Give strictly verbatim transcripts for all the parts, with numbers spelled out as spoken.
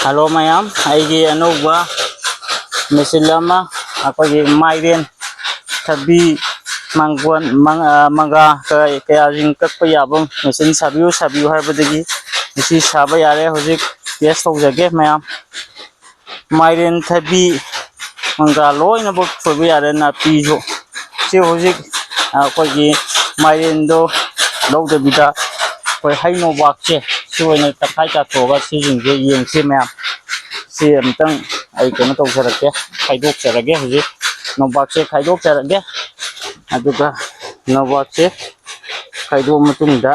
Hello ꯃꯌꯥꯝ, ꯑꯩꯒꯤ ꯑꯅꯧꯕ ꯃꯦꯆꯤꯟ ꯑꯃ, ꯑꯩꯈꯣꯏꯒꯤ ꯃꯥꯏꯔꯦꯟ, ꯊꯕꯤ, ꯃꯥꯡꯒꯣꯟ, ꯃꯪ-, ꯑ, ꯃꯪꯒ꯭ꯔꯥ ꯀꯌꯥ-, ꯀꯌꯥꯁꯤꯡ ꯀꯛꯄ ꯌꯥꯕ ꯃꯦꯆꯤꯟ ꯁꯥꯕꯤꯌꯨ, ꯁꯥꯕꯤꯌꯨ ꯍꯥꯏꯕꯗꯒꯤ ꯉꯁꯤ ꯁꯥꯕ ꯌꯥꯔꯦ꯫ ꯍꯧꯖꯤꯛ ꯇꯦꯁ ꯇꯧꯖꯒꯦ ꯃꯌꯥꯝ꯫ ꯃꯥꯏꯔꯦꯟ, ꯊꯕꯤ, ꯃꯪꯒ꯭ꯔꯥ ꯂꯣꯏꯅꯃꯛ ꯁꯣꯏꯕ ꯌꯥꯔꯦ, ꯅꯥꯄꯤꯁꯨ꯫ ꯁꯤ ꯍꯧꯖꯤꯛ ꯑꯩꯈꯣꯏꯒꯤ ꯃꯥꯏꯔꯦꯟꯗꯣ ꯂꯧꯗꯕꯤꯗ ꯑꯩꯈꯣꯏ ꯍꯩ ꯅꯣꯕꯥꯛꯁꯦ ꯁꯤ ꯑꯣꯏꯅ ꯇꯪꯈꯥꯏ ꯆꯥꯊꯣꯛꯑꯒ ꯁꯤꯁꯤꯡꯁꯦ ꯌꯦꯡꯁꯤ ꯃꯌꯥꯝ꯫ ꯁꯤ ꯑꯝꯇꯪ ꯑꯩ ꯀꯩꯅꯣ ꯇꯧꯖꯔꯛꯀꯦ, ꯈꯥꯏꯗꯣꯛꯆꯔꯒꯦ꯫ ꯍꯧꯖꯤꯛ ꯅꯣꯕꯥꯛꯁꯦ ꯈꯥꯏꯗꯣꯛꯆꯔꯒꯦ꯫ ꯑꯗꯨꯒ ꯅꯣꯕꯥꯛꯁꯦ ꯈꯥꯏꯗꯣꯛꯑ ꯃꯇꯨꯡꯗ,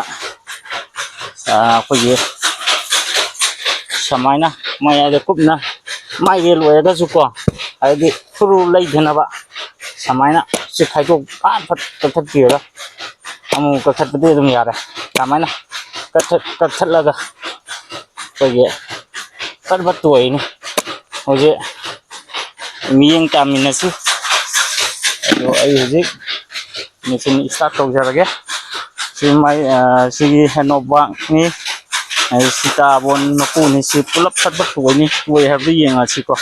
ꯑ, ꯑꯩꯈꯣꯏꯒꯤ ꯁꯨꯃꯥꯏꯅ ꯃꯌꯥꯏꯗ ꯀꯨꯞꯅ ꯃꯥꯏꯔꯦꯜ ꯑꯣꯏꯔꯒꯁꯨꯀꯣ, ꯍꯥꯏꯗꯤ ꯈꯨꯔꯨ ꯂꯩꯗꯅꯕ ꯁꯨꯃꯥꯏꯅ ꯁꯤ ꯈꯥꯏꯗꯣꯛ ꯐꯠ ꯐꯠ ꯀꯛꯊꯠꯄꯤꯔꯒ ꯑꯃꯨꯛ ꯀꯛꯊꯠꯄꯗꯤ ꯑꯗꯨꯝ ꯌꯥꯔꯦ꯫ ꯁꯨꯃꯥꯏꯅ ꯀꯛꯊꯠ-, ꯀꯛꯊꯠꯂꯒ ꯑꯩꯈꯣꯏꯒꯤ ꯄꯠ ꯄꯠ ꯇꯣꯏꯅꯤ꯫ ꯍꯧꯖꯤꯛ ꯃꯤꯠꯌꯦꯡ ꯇꯥꯃꯤꯟꯅꯁꯤ꯫ ꯑꯗꯣ ꯑꯩ ꯍꯧꯖꯤꯛ ꯃꯦꯆꯤꯟ start ꯇꯧꯖꯔꯒꯦ꯫ ꯁꯤ ꯃꯥꯏ, ꯑ, ꯁꯤꯒꯤ ꯍꯦꯅꯣꯕꯥꯛꯅꯤ, ꯑ, ꯁꯤꯇꯥꯕꯣꯟ ꯃꯄꯨꯅꯤ꯫ ꯁꯤ ꯄꯨꯂꯞ ꯐꯠ ꯐꯠ ꯇꯣꯏꯅꯤ꯫ ꯇꯣꯏ ꯍꯥꯏꯕꯗꯨ ꯌꯦꯡꯉꯁꯤꯀꯣ꯫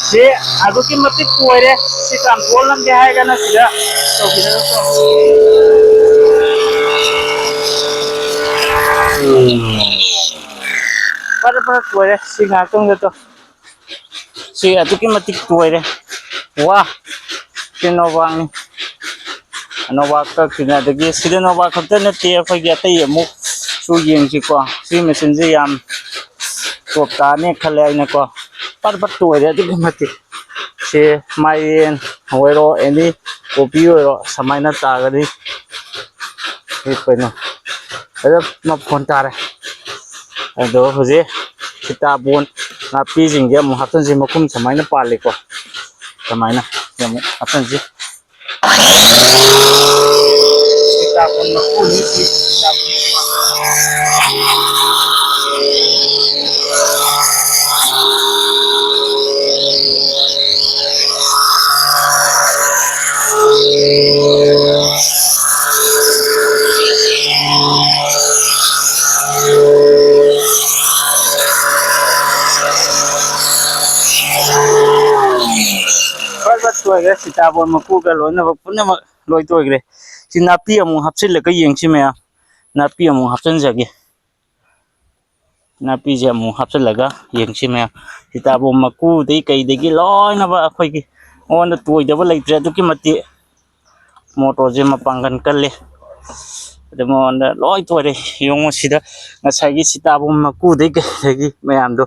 ꯁꯤ ꯑꯗꯨꯛꯀꯤ ꯃꯇꯤꯛ ꯇꯣꯏꯔꯦ꯫ ꯁꯤ ꯀꯥꯝꯊꯣꯛꯍꯜꯂꯝꯒꯦ ꯍꯥꯏꯔꯒꯅ ꯁꯤꯗ ꯇꯧꯕꯤꯔꯒꯀꯣ꯫ ꯐꯔꯦ, ꯐꯔꯦ, ꯇꯣꯏꯔꯦ꯫ ꯁꯤ ꯉꯥꯏꯍꯥꯛꯇꯪꯗ ꯇꯧ-, ꯁꯤ ꯑꯗꯨꯛꯀꯤ ꯃꯇꯤꯛ ꯇꯣꯏꯔꯦ꯫ ꯋꯥ! ꯀꯩꯅꯣ ꯋꯥꯡꯅꯤ꯫ ꯅꯣꯕꯥꯞ ꯀꯛꯈꯤꯕꯅꯦ꯫ ꯑꯗꯒꯤ ꯁꯤꯗ ꯅꯣꯕꯥꯞ ꯈꯛꯇ ꯅꯠꯇꯦ, ꯑꯩꯈꯣꯏꯒꯤ ꯑꯇꯩ ꯑꯃꯨꯛꯁꯨ ꯌꯦꯡꯁꯤꯀꯣ꯫ ꯁꯤ ꯃꯦꯆꯤꯟꯁꯦ ꯌꯥꯝ ꯇꯣꯞ ꯇꯥꯅꯤ ꯈꯜꯂꯦ ꯑꯩꯅꯀꯣ꯫ ꯄꯠ ꯄꯠ ꯇꯣꯏꯔꯦ ꯑꯗꯨꯛꯀꯤ ꯃꯇꯤꯛ꯫ ꯁꯤ ꯃꯥꯏꯔꯦꯟ ꯑꯣꯏꯔꯣ, ꯑꯦꯅꯤ ꯀꯣꯕꯤ ꯑꯣꯏꯔꯣ, ꯁꯨꯃꯥꯏꯅ ꯇꯥꯔꯒꯗꯤ ꯁꯤ ꯀꯩꯅꯣ ꯐꯖꯅ ꯃꯐꯣꯟ ꯇꯥꯔꯦ꯫ ꯑꯗꯣ ꯍꯧꯖꯤꯛ ꯁꯤꯇꯥꯕꯣꯟ ꯅꯥꯄꯤꯁꯤꯡꯁꯦ ꯑꯃꯨꯛ ꯍꯥꯞꯆꯤꯟꯁꯤ꯫ ꯃꯈꯨꯝ ꯁꯨꯃꯥꯏꯅ ꯄꯥꯜꯂꯤꯀꯣ, ꯁꯨꯃꯥꯏꯅ ꯑꯃꯨꯛ ꯍꯥꯞꯆꯤꯟꯁꯤ꯫ ꯁꯤꯇꯥꯕꯣꯟ ꯃꯀꯨ ꯅꯤꯛꯏ꯫ ꯐꯔ ꯐꯠ ꯇꯣꯏꯈ꯭ꯔꯦ꯫ ꯁꯤꯇꯥꯕꯣꯟ ꯃꯀꯨꯒ ꯂꯣꯏꯅꯃꯛ ꯄꯨꯝꯅꯃꯛ ꯂꯣꯏ ꯇꯣꯏꯈ꯭ꯔꯦ꯫ ꯁꯤ ꯅꯥꯄꯤ ꯑꯃꯨꯛ ꯍꯥꯞꯆꯤꯜꯂꯒ ꯌꯦꯡꯁꯤ ꯃꯌꯥꯝ꯫ ꯅꯥꯄꯤ ꯑꯃꯨꯛ ꯍꯥꯞꯆꯤꯟꯖꯒꯦ꯫ ꯅꯥꯄꯤꯁꯦ ꯑꯃꯨꯛ ꯍꯥꯞꯆꯤꯜꯂꯒ ꯌꯦꯡꯁꯤ ꯃꯌꯥꯝ꯫ ꯁꯤꯇꯥꯕꯣꯟ ꯃꯀꯨꯗꯒꯤ ꯀꯩꯗꯒꯤ ꯂꯣꯏꯅꯃꯛ ꯑꯩꯈꯣꯏꯒꯤ ꯃꯉꯣꯟꯗ ꯇꯣꯏꯗꯕ ꯂꯩꯇ꯭ꯔꯦ꯫ ꯑꯗꯨꯛꯀꯤ ꯃꯇꯤꯛ ꯃꯣꯇꯣꯔꯁꯦ ꯃꯄꯥꯡꯒꯜ ꯀꯜꯂꯤ꯫ ꯑꯗꯨ ꯃꯉꯣꯟꯗ ꯂꯣꯏ ꯇꯣꯏꯔꯦ꯫ ꯌꯦꯡꯉꯨ ꯁꯤꯗ ꯉꯁꯥꯏꯒꯤ ꯁꯤꯇꯥꯕꯣꯟ ꯃꯀꯨꯗꯒꯤ ꯀꯩꯗꯒꯤ ꯃꯌꯥꯝꯗꯣ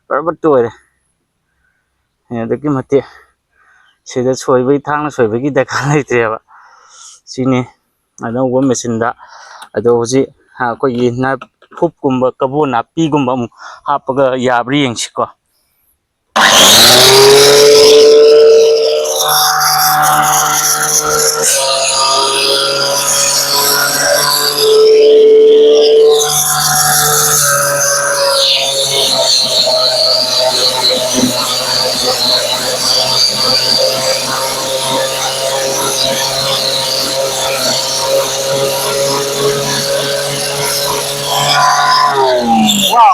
ꯂꯣꯏꯅꯃꯛ ꯇꯣꯏꯔꯦ꯫ ꯑꯗꯨꯛꯀꯤ ꯃꯇꯤꯛ ꯁꯤꯗ ꯁꯣꯏꯕꯒꯤ, ꯊꯥꯡꯅ ꯁꯣꯏꯕꯒꯤ ꯗꯔꯀꯥꯔ ꯂꯩꯇ꯭ꯔꯦꯕ꯫ ꯁꯤꯅꯤ ꯑꯅꯧꯕ ꯃꯦꯆꯤꯟꯗ꯫ ꯑꯗꯣ ꯍꯧꯖꯤꯛ ꯑꯩꯈꯣꯏꯒꯤ ꯅꯥ-, ꯐꯨꯞꯀꯨꯝꯕ, ꯀꯕꯣ ꯅꯥꯄꯤꯒꯨꯝꯕ ꯑꯃꯨꯛ ꯍꯥꯞꯄꯒ ꯌꯥꯕ꯭ꯔꯥ ꯌꯦꯡꯁꯤꯀꯣ꯫ ꯋꯥ!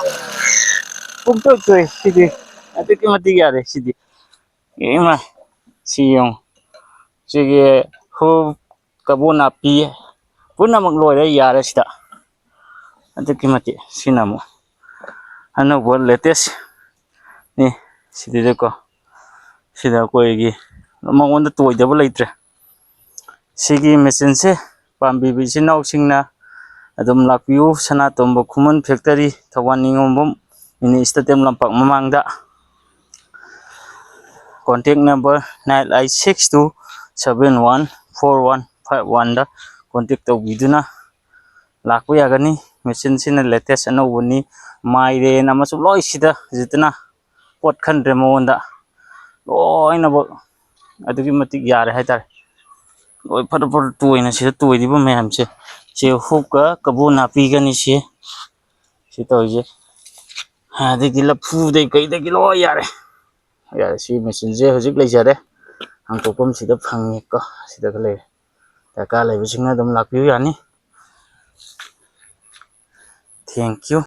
ꯄꯨꯡꯇꯣꯏ ꯇꯣꯏ ꯁꯤꯗꯤ꯫ ꯑꯗꯨꯛꯀꯤ ꯃꯇꯤꯛ ꯌꯥꯔꯦ ꯁꯤꯗꯤ꯫ ꯏꯃꯥ, ꯁꯤ ꯌꯦꯡꯉꯨ꯫ ꯁꯤꯒꯤ ꯍꯨꯞ, ꯀꯕꯣ ꯅꯥꯄꯤ ꯄꯨꯝꯅꯃꯛ ꯂꯣꯏꯔꯦ, ꯌꯥꯔꯦ ꯁꯤꯗ꯫ ꯑꯗꯨꯛꯀꯤ ꯃꯇꯤꯛ꯫ ꯁꯤꯅ ꯑꯃꯨꯛ ꯑꯅꯧꯕ latest ꯅꯤ꯫ ꯁꯤꯗꯤꯗꯀꯣ, ꯁꯤꯗ ꯑꯩꯈꯣꯏꯒꯤ ꯃꯉꯣꯟꯗ ꯇꯣꯏꯗꯕ ꯂꯩꯇ꯭ꯔꯦ꯫ ꯁꯤꯒꯤ ꯃꯦꯆꯤꯟꯁꯦ ꯄꯥꯝꯕꯤꯕ ꯏꯆꯤꯟ ꯏꯅꯥꯎꯁꯤꯡꯅ ꯑꯗꯨꯝ ꯂꯥꯛꯄꯤꯌꯨ꯫ ꯁꯅꯥꯇꯣꯝꯕ ꯈꯨꯃꯟ ꯐꯦꯛꯇꯔꯤ, ꯊꯧꯕꯥꯜ ꯅꯤꯉꯣꯝꯕꯝ ꯃꯤꯅꯤ ꯏꯁꯇꯦꯗꯤꯌꯝ ꯂꯝꯄꯥꯛ ꯃꯃꯥꯡꯗ꯫ Contact number nine eight six two seven one four one five one ꯗ contact ꯇꯧꯕꯤꯗꯨꯅ ꯂꯥꯛꯄ ꯌꯥꯒꯅꯤ꯫ ꯃꯦꯆꯤꯟꯁꯤꯅ latest ꯑꯅꯧꯕꯅꯤ꯫ ꯃꯥꯏꯔꯦꯟ ꯑꯃꯁꯨ ꯂꯣꯏ ꯁꯤꯗ ꯍꯧꯖꯤꯛꯇꯅ ꯄꯣꯠ ꯈꯟꯗ꯭ꯔꯦ ꯃꯉꯣꯟꯗ꯫ ꯂꯣꯏꯅꯃꯛ ꯑꯗꯨꯛꯀꯤ ꯃꯇꯤꯛ ꯌꯥꯔꯦ ꯍꯥꯏꯇꯥꯔꯦ꯫ ꯂꯣꯏ ꯐꯠ ꯐꯠ ꯇꯣꯏꯅ ꯁꯤꯗ ꯇꯣꯏꯔꯤꯕ ꯃꯌꯥꯝꯁꯦ꯫ ꯁꯤ ꯍꯨꯞꯀ ꯀꯕꯣ ꯅꯥꯄꯤꯒꯅꯤ ꯁꯤ꯫ ꯁꯤ ꯇꯧꯔꯤꯁꯦ꯫ ꯑꯗꯒꯤ ꯂꯐꯨꯗꯩ ꯀꯩꯗꯒꯤ ꯂꯣꯏ ꯌꯥꯔꯦ꯫ ꯌꯥꯔꯦ, ꯁꯤ ꯃꯦꯆꯤꯟꯁꯦ ꯍꯧꯖꯤꯛ ꯂꯩꯖꯔꯦ꯫ ꯍꯥꯡꯇꯣꯛꯐꯝ ꯁꯤꯗ ꯐꯪꯉꯦꯀꯣ꯫ ꯁꯤꯗꯒ ꯂꯩꯔꯦ꯫ ꯗꯔꯀꯥꯔ ꯂꯩꯕꯁꯤꯡꯅ ꯑꯗꯨꯝ ꯂꯥꯛꯄꯤꯌꯨ ꯌꯥꯅꯤ꯫ Thank you꯫